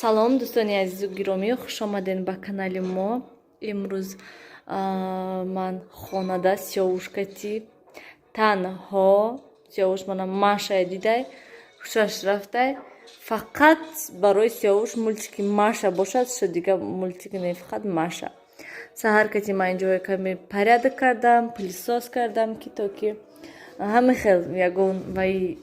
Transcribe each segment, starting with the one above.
Салом, дӯстони азизу гиромӣ, хушомадем ба канали мо. Имрӯз ман хонада Сиёвушкати танҳо. Сиёвуш мана Машая дидай, хушаш рафтай. Фақат барои Сиёвуш мультики Маша бошад, шо дига мультик не, фақат Маша. Саҳар кати ман инҷо каме порядок кардам, пылесос кардам, ки то ки ҳама хел ягон ваи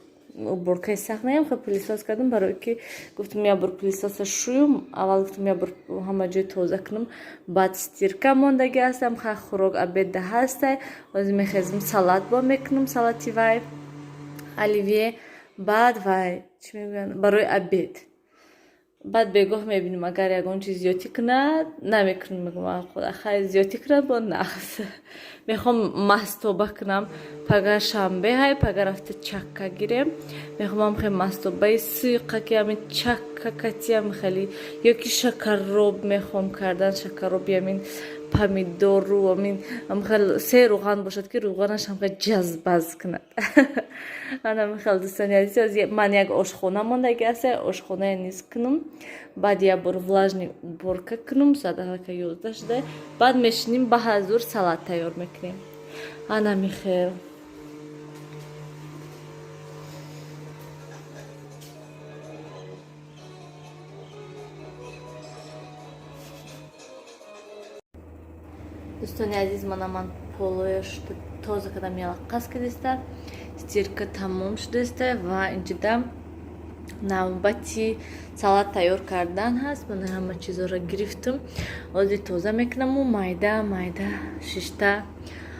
уборкаи сахт наям. Хел пылесос кардам, барое ки гуфтам, як бор пылесоса шӯюм аввал, гуфтам, як бор ҳама ҷой тоза кунам, баъд стирка мондагӣ ҳастам. Хай, хӯрок обедда ҳастай. Ҳозир мехезм, салат бо мекунам, салати вай оливье, баъд вай чӣ мегӯянд, барои обед. Баъд бегоҳ мебинем, агар ягон чиз зиёдтӣ кунад, намекунам, мегӯям, хай, зиёдтӣ кунад, бо нағз. Мехоҳам мастоба кунам. Пага шанбе ҳай, пага рафта чакка гирем. Мехоҳам хеле мастобаи сиқа, ки ҳамин чакка катиам хеле, ё ки шакарроб мехоҳам кардан, шакарроби ҳамин помидору ҳамин хел се рӯған бошад, ки рӯғанаш ҳам хел ҷазбаз кунад. Анам хел, дӯстони азиз, ман як ошхона мондаги аст, ошхонае низ кунам, баъд як бор влажный уборка кунам. Соат аллакай 11 шуда, баъд мешинем, ба ҳазур салат тайёр мекунем. Анами хел. Дӯстони азиз, мана ман полояш тоза кардам, ялаққас кардиста, стирка тамом шудааста ва инҷода навбати салат тайёр кардан ҳаст. Мана ҳама чизоро гирифтам, ҳозир тоза мекунаму майда майда шишта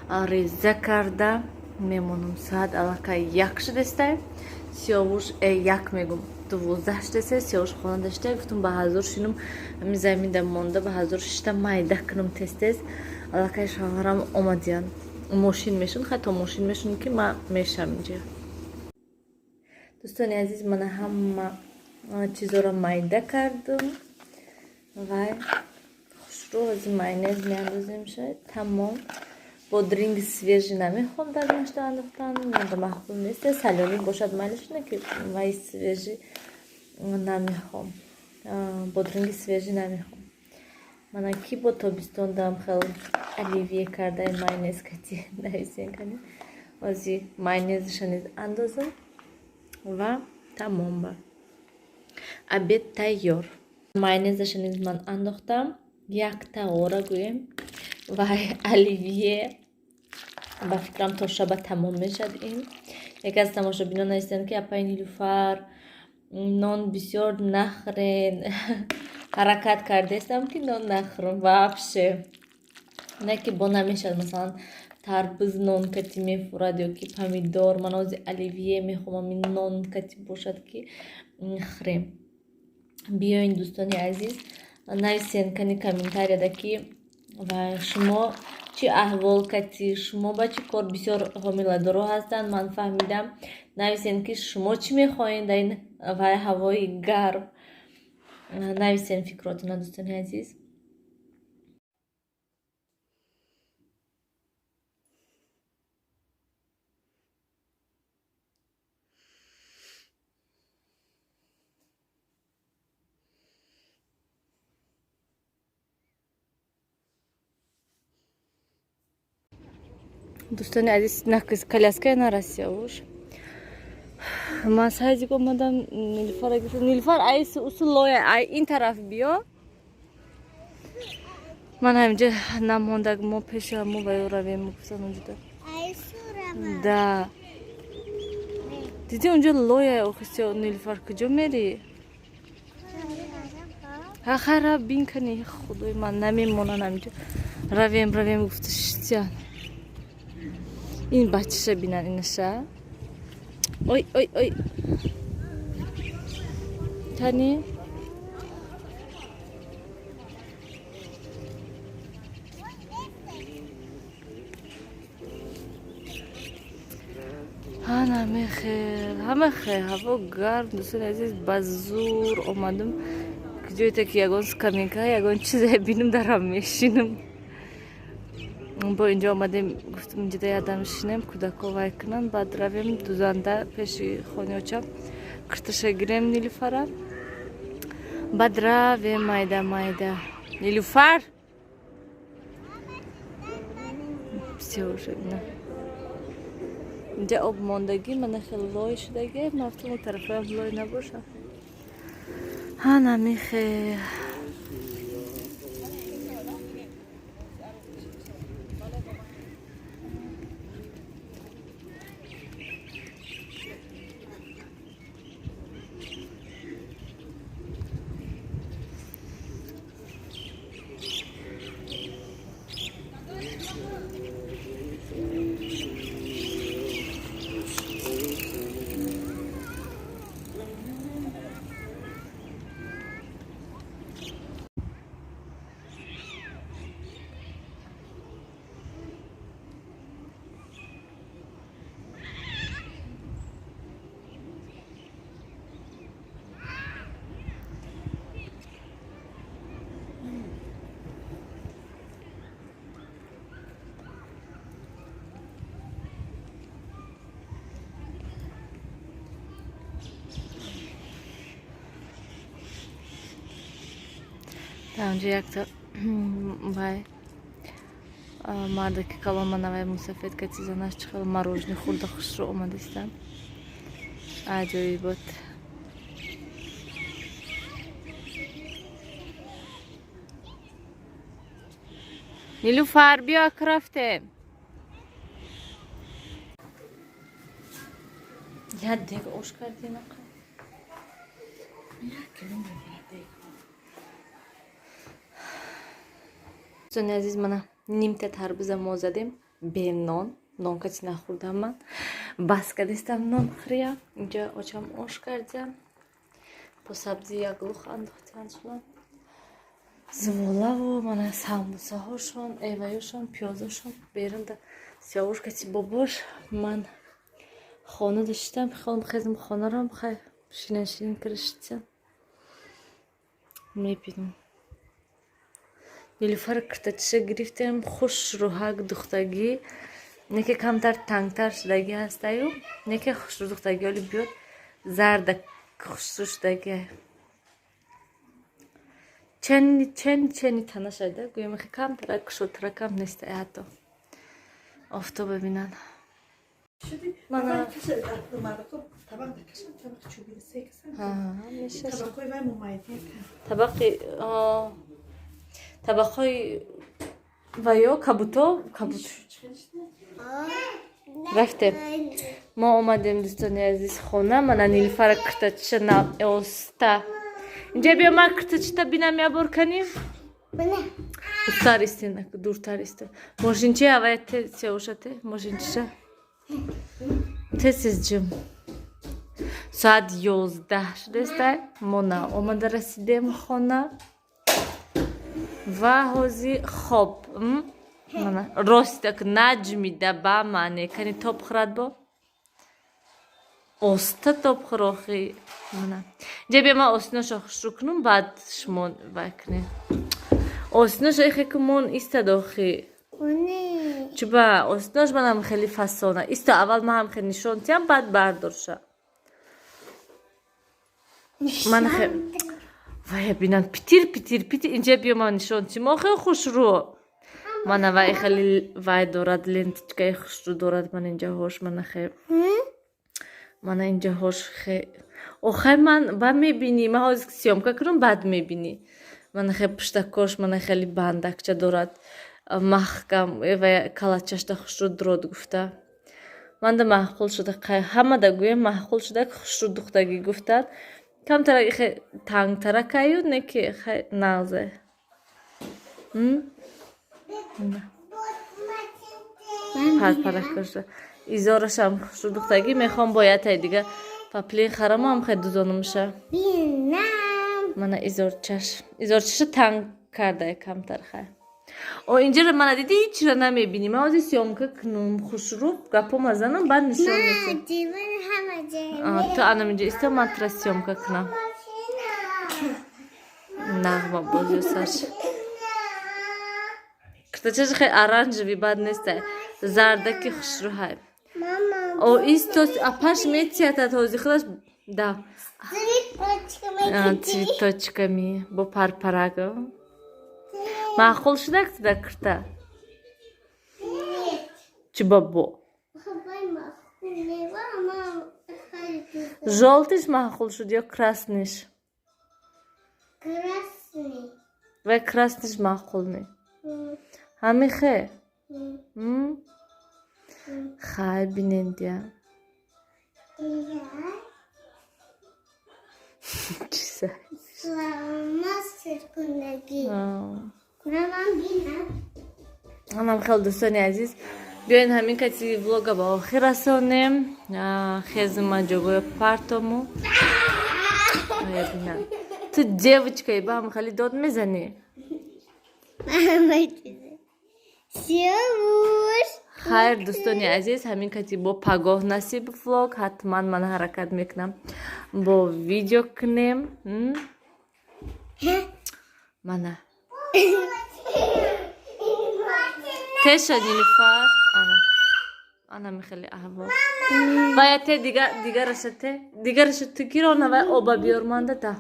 реза карда мемонам. Соат аллакай 1 шудааста, Сиёвуш 1 мегум, 12 шудааста. Сиёвуш хона дошта, гуфтам, ба ҳазур шинум, ҳамин заминда монда, ба ҳазур шишта майда кунам тез тез. Аллакай шавҳарам омадиян, мошин мешун, хай, то мошин мешун, ки ман мешам инҷа. Дӯстони азиз, мана ҳама чизоро майда кардам вай хушрӯ. Ҳозир майонез меандозем, шояд тамом. Бодринги свежий намехоҳам дар нашта андохтан, ба маъқул нест. Солёный бошад, майлаш, не ки вай свежий намехоҳам, бодринги свежий намехоҳам. Мана ки бо тобистон дам хел оливье кардаи майонез кати нависен кани. Ҳозир майонезаша низ андозам ва тамом, ба обед тайёр. Майонезаша низ ман андохтам, як таора гӯем вай оливье. Ба фикрам, то шаба тамом мешавад ин. Яке аз тамошобинон нависанд, ки апаи Нилуфар, нон бисёр нахӯрен. Ҳаракат кардаистам, ки нон нахӯрам вообще, не ки бо намешавад. Масалан, тарбуз нон кати мефурад ё ки помидор. Ман ҳозир оливье мехоҳам, ин нон кати бошад, ки хӯрем. Биёин, дӯстони азиз, нависен кани комментарияда, ки ва шумо чӣ аҳвол кати, шумо ба чӣ кор. Бисёр ҳомиладоро ҳастанд, ман фаҳмидам. Нависен, ки шумо чӣ мехоҳед дар ин вай ҳавои гарм. Нависен фикротона, дӯстони азиз. Дӯстони азиз, коляская нарасия уш. Ман сайзик омадам, Нилуфара гирифтам. Нилуфар, ай усу лоя, ай ин тараф биё. Ман ҳаминҷа намондаг, мо пеши мо ба ё равем, гуфтам унҷода. Да, диди, унҷо лоя. Охисё, Нилуфар, куҷо мерӣ? Хайра, бин кани. Худои ман, намемонан ҳаминҷо. Равем, равем гуфта шитян. Ин бачаша бинан, инаша. Ой, ой, ой, тани. Ҳана мехел, ҳама хел ҳаво гарм. Дӯстони азиз, ба зур омадам ҷойте, ки ягон скамейка, ягон чизе бинам, дарам мешинам. Бо инҷо омадем, гуфтам, инҷода ядам шинем, кӯдако вай кунанд, баъд равем дузанда пеши хониоча, кирташа гирем Нилуфара. Баъд равем майда майда. Нилуфар, всё уже на инҷа об мондагӣ, мана хеле лой шудагӣ. Мафтум тарафоям лой набоша. Ҳана михе. Онҷо якта вай мардаки калон, манавай мусафед кати занаш чӣ хел мороженое хӯрда хушрӯ омадистанд. Аҷоибот. Нилуфар, биё, ак рафтем. Як дег ош кардӣ нақа? Як кило мебарад дег. Дӯстони азиз, мана нимта тарбуза мо задем бенон. Нон кати нахӯрдам ман. Бас кардистам нон хӯрия. Инҷа очам ош кардиям. Бо сабзи як лух андохтиям шунам. Зуволаву мана самбусаҳошон, эваёшон, пиёзошон берунда Сиёвуш кати бобош. Ман хона доштам, хелм хезм хонарам хай ширин ширин киришитсям. Мебинам. Нилуфар киртачиша гирифтем, хушрӯҳак духтагӣ, неке камтар тангтар шудагӣ ҳастаю, неке хушрӯ духтагӣ оли биёд зарда хушрӯ шудагӣ. Чени чени чени тана шуда, гӯем хе камтарак кушодтаракам нестай ҳатто. Офтоб бибинанд. Мана табақи табақҳои ва ё кабуто кабут. Рафтем. Мо омадем, дӯстони азиз, хона. Мана Нилуфара киртачиша наоста. Инҷа биё, ман киртачита бинам ябор каним. Устар истин, дуртар истин. Мошинчи авая те сеошате, мошинчиша. Тез ҷим. Соат 11 шудестай. Мо на омада расидем хона. Ва ҳози хоб. Мана ростак наҷмида ба мане кани топ хӯрад бо. Оста топ хӯрохи. Мана. Инҷа биё, ман осиношо хушрӯ кунум, баъд шумо вай кунед. Осиношо ихе ки мон истад охи. Чуба осинош манам хеле фасона. Исто, аввал ман ҳам хеле нишон тиям, баъд бардорша. Ман хе вая бинан питир питир питир. Инҷа биё, ман нишон тиям. Охи хушрӯ. Мана вай хеле вай дорад, ленточкаи хушрӯ дорад. Ман инҷаҳош мана хе. Мана инҷаҳош хе. Охай ман ба мебинӣ, ман ҳозир съёмка кунам, баъд мебинӣ. Мана хе пуштакош, мана хеле бандакча дорад. Маҳкам ва калачашда хушрӯ дурод гуфта. Манда маъқул шуда, ҳамада гӯям маъқул шуда, ки хушрӯ духтагӣ гуфтанд. Камтарак ихе тангтаракаю, не ки хай нағзе. Парпаракаша. Изорашам хушрӯ духтагӣ, мехоҳам бо ятай дига поплин харамам, хай дузонумша. Мана изорчаш. Изорчаша танг кардае камтар хай. О, инҷаро мана дидӣ, ҳечро намебинӣ. Ман ҳозир съёмка кунум, хушрӯ гапома занам, баъд нишон медиҳам. Ту анам инҷо исто, ман тура съёмка кунам. Нағма бозиё сарш. Киртачаш хеле оранжевый бад нестай. Зардаки хушрӯ ҳай. О, исто апаш метиятад ҳозир худаш Да. Цветочками бо парпарак. Маъқул шудак туда кирта? Чӣ бабо? Жёлтый ш маъқул шуд ё красный ш? Красный. Вай красный ш маъқул не? Ҳамихе? Хай, бинен дия. Чиза? Фломастер кунагӣ. Мамам бинам. Анам хел, дӯстони азиз, биёен, ҳамин кати влога ба охир расонем. Хезума ҷогоя партому. Бинам. Ту девочка и, ба ҳам хали дод мезанӣ? Сиёвуш. Хайр, дӯстони азиз, ҳамин кати бо пагоҳ насиб влог. Ҳатман ман ҳаракат мекунам, бо видео кунем. Мана теша, Нилуфар, ана ана михели аҳвол. Вая те, дигараша те, дигараша ту гирона, вай оба биёрманда да.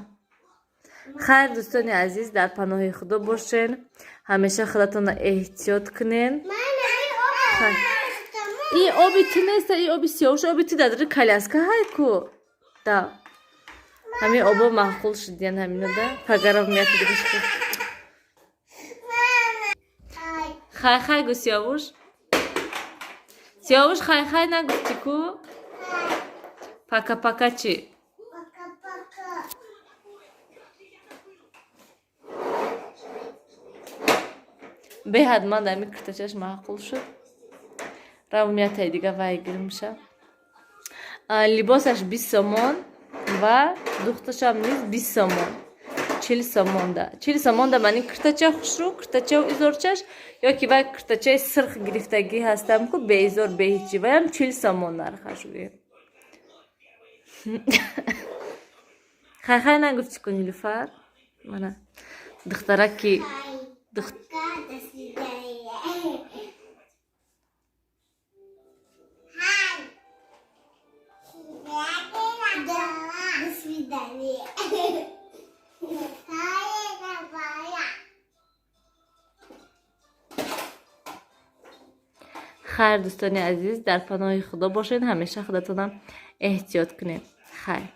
Хайр, дӯстони азиз, дар паноҳи Худо бошен, ҳамеша худатонро эҳтиёт кунен. И оби ту неста, и оби Сиёвуш, оби ту дар коляска ҳай ку. Да, ҳамин обо маъқул шудиян ҳаминода. Пагарав меяти дигашка. Хай хай гу, Сиёвуш. Сиёвуш, хай хай нагуфтӣ ку? Пока пока чӣ? Пока пока. Беҳад ман ҳамин киртачаш маъқул шуд. Равмиятай дига вай гирмша. Либосаш 20 сомон ва духташам низ 20 сомон. 40 сомонда, 40 сомонда ман ин киртача хушрӯ, киртачау изорчаш, ё ки вай киртачаи сирх гирифтагӣ ҳастам ку, беизор, беҳичи, ваям 40 сомон нархаш гӯем. Хай хай нагуфтӣ ку, Нилуфар? Мана духтараки. Пока, до свидания. Хай. До свидания. Хай, давай. Хайр, дӯстони азиз, дар паноҳи Худо бошед, ҳамеша худатонам эҳтиёт кунед. Хайр.